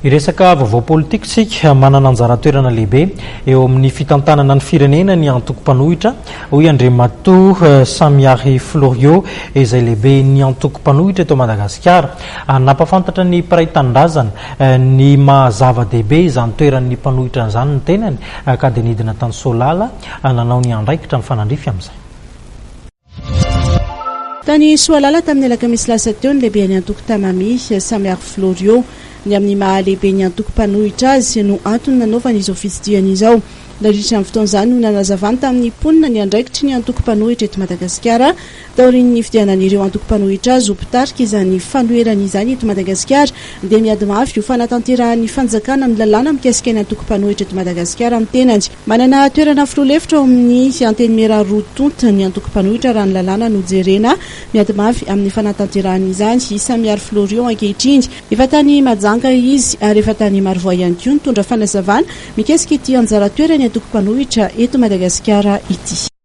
Hiresaka vaovao politika isika. Manana anjara toerana lehibe eo amin'ny fitantanana ny firenena ny antoko mpanohitra, hoy Andriamatoa Samiary Floriot, izay lehiben'ny antoko mpanohitra eto Madagasikara. Nampahafantatra ny mpiray tanindrazana ny maha zava-dehibe izany toeran'ny mpanohitra izany ny tenany ka dia nidina tany Soalala nanao ny andraikitra mifanandrify amin'izay. Tany Soalala tamin'ny alakamisy lasa teo ny lehiben'ny antoko Tamami, Samiary Floriot. Ny amin'ny maha lehiben'ny antoko mpanohitra azy no antony nanaovany izao fitsidihana izao. Nandritra ny fotoana izany no nanazavany tamin'ny mponina ny andraikitry ny antoko mpanohitra eto Madagasikara taorian'ny nifidianan'ireo antoko mpanohitra azy ho mpitarika izany fanoherana izany eto Madagasikara dia miady mafy ho fanatanterahan'ny fanjakana ny lalàna mikasika ny antoko mpanohitra eto Madagasikara ny tenany. Manana toerana filoha lefitra ao amin'ny Antenimiera roa tonta ny antoko mpanohitra raha ny lalàna no jerena. Miady mafy amin'ny fanatanterahana izany i Samiary Florion ankehitriny. Efa tany Mahajanga izy ary efa tany Marovoay ihany koa nitondra fanazavana mikasika ity anjara toeran'ny antoko mpanohitra eto Madagasikara ity.